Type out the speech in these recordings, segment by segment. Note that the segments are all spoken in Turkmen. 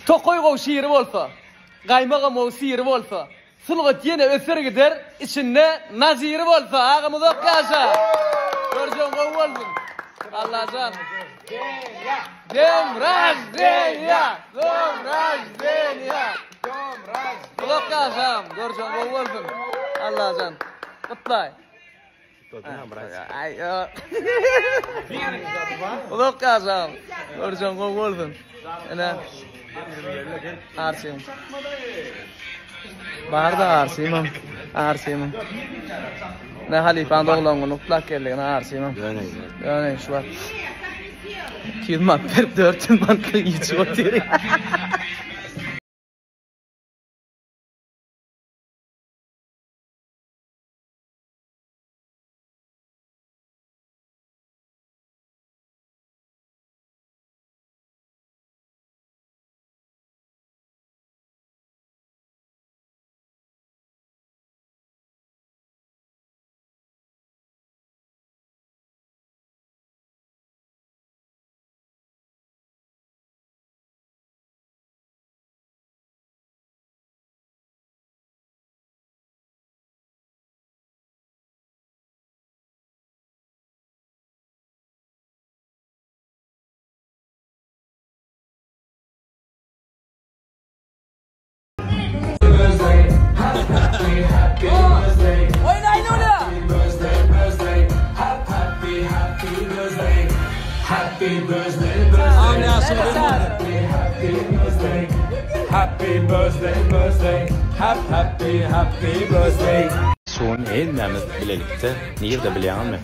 Tokaý gowy şiri bolsa, gaýmagam gowy syry bolsa, sungat ýene öser gider, içinde Naziri bolsa. Agam uzak ýaşa. Görjegiň gowy bolsun. Allajan. Dem raždeniýa! Dom raždeniýa! Uzak ýaşa agam. Görjegiň gowy bolsun. Allajan. Gutlaý. Uzak ýaşaň. Görjeň gowy bolsun. Ene. Arçyn. Bar da Arçynam. Arçynam. Ne halypaň doglan günü gutlap geldik. Ene Arçynam. Ýöne şu wagt. 200 manat berip 400 manat içip otyr. Şu gün hemmämiz bilelikde nirde bilýäňizmi?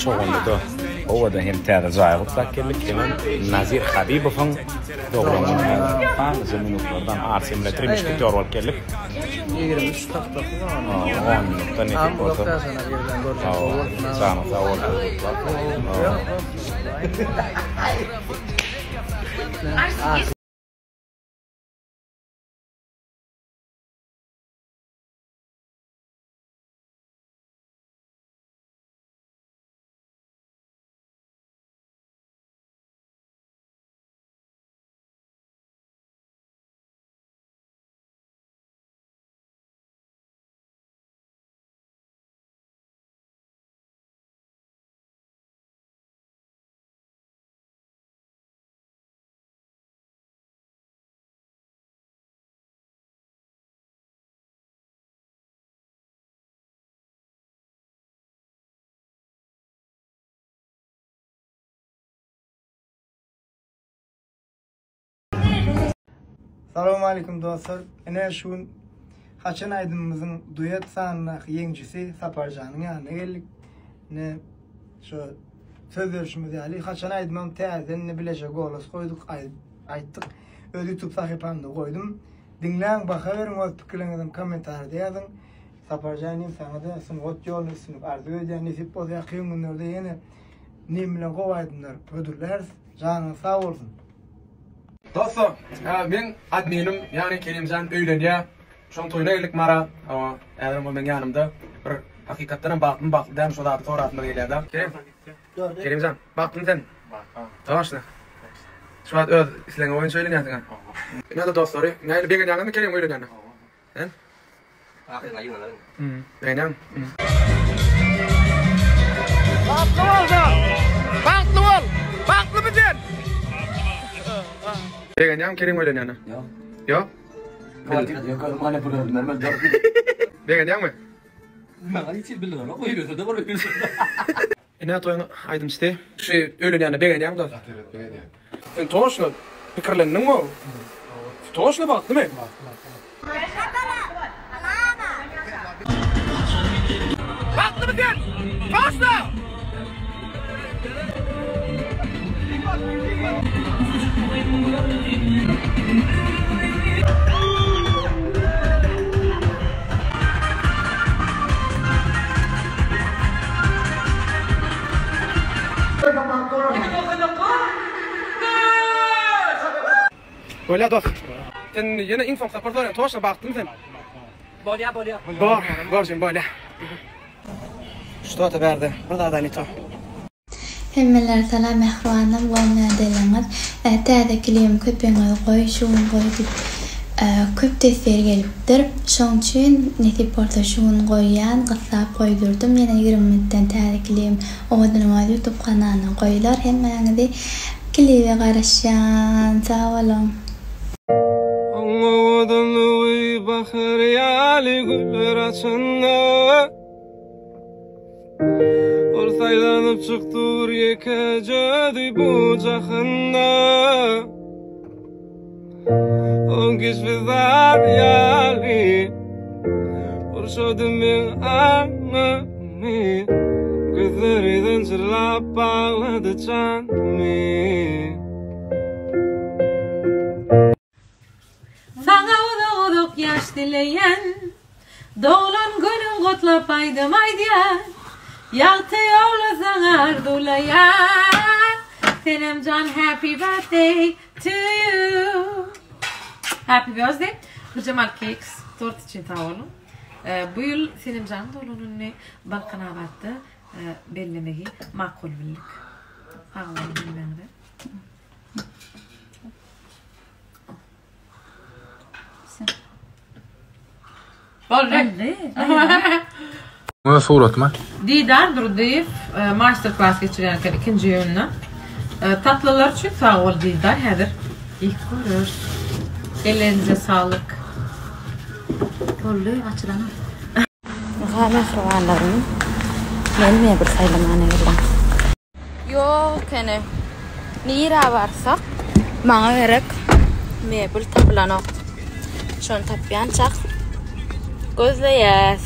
Çoganlyda owadan hem täze jaýy gutlap geldik hemem Nazir Habibowyň doglan güni häzir. Sanlyja minutlardan Arsen bilen tri muşketýor bolup geldik. 23 taktasy bar. 10 minutda nesip bolsa. Janyň sag bolsun. Salowmalikim dostlar. Ine şu gün haçan aýdymymyzyň duet sanyndaky ýeňijisi Saparjanyň ýanyna geldik. Ine şu söz berişimiz ýaly haçan aýdymam täzeden ine bileje golos goýduk, aýtdyk. Öz YouTube sahypamda goýdum. Diňläň, baha beriň, öz pikirleriňizem kommentariýada ýazyň. Saparjan inim saňa-da sungat ýolunda üstünlik arzuw edýän. Nesip bolsa ýakyn günlerde ýene inim bilen gowy aýdymlar hödürläris. Janyňyz sag bolsun. Dostlar, meň adminim, ýagny Kerimjan öýlenýär. Şoň toýuna geldik Mara. Hawa, häzirem ol meň ýanymda. Bir hakykatdanam bagtlymy, bagtly dälmi şo zady sorasymyz gelýär-de. Kerim, Kerimjan, bagtlymy sen? Toşna. Şu wagt öz islegiňe boýunça öýlenýärsiň-ä? Ine-de dostlary, nähili begenýäňizmi Kerimiň öýlenýänine? Sen? Ahyryna ýygnalaryn. Begenýäňmi? Bagtly bol sen! Bagtly bol! Bagtlymy sen? Begenýäňmi Kerimiň öýlenýänine? Ýok. Ýok? Begenýäňmi? Maňa hiç hili bildirenok, öýlense-de bor, öýlenmese-de. Ine toýuň aýdymçysy. Şu öýlenýäne begenýäňmi dos? Gaty erbet begenýän. Sen toşno pikirlendiňmi? Toşno bagtlymy? Bagtlymy sen? Toşno! Bolýa dos. Sen ýene iň soňky sapar soraýan toşna bagtlymy sen? Bolýa bolýa. Bor, bor jigim bolýa. Şto-to bärde bir zada ne to. Hemmelere salam mähribanlar gowy nädeliňiz täze klibim köpeňiz goý şu gün goý diýip köp teswir gelipdir şoň üçin nesip bolsa şu gün goýýan gyssap goýdurdym ýene 20 minutdan täze klibim Owadan Owaz youtube kanalyna goýular hemmäňizi klibe garaşýan sag boluň. Oň owadanlygy bahar ýaly güller açanda. Ol saýlanyp çykdyr ýekeje özi bu jahanda. Oň keşbi zar ýaly gurşady meň aňymy. Gözleri zynjyrlap baglady janymy. Saňa uzak-uzak ýaş dileýän, Doglan günüň gutlap aýdym aýdýan, Ýagty ýoly saňa arzuwlaýan, Senemjan happy birthday to you. Happy birthday Güljemal Cakes tort üçin sag boluň. Bu ýyl Senemjanyň doglan gününi Balkanabatda bellemegi makul bildik. Sag boluň hemmäňize. Boldy. Muňa suratma. Didar Durdyýew master klas geçirýän eken ikinji iýunda. Tatlylar üçin sag bol Didar häzir iýip göreris. Ellerinize saglyk. Boldy açylanok. Ynha mähribanlarym men mebel saýlamana geldim. Ýok ene. Nirä barsak, maňa gerek mebel tapylanok. Şony tapýançak gözleýäs.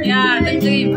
Ýardyň jigim.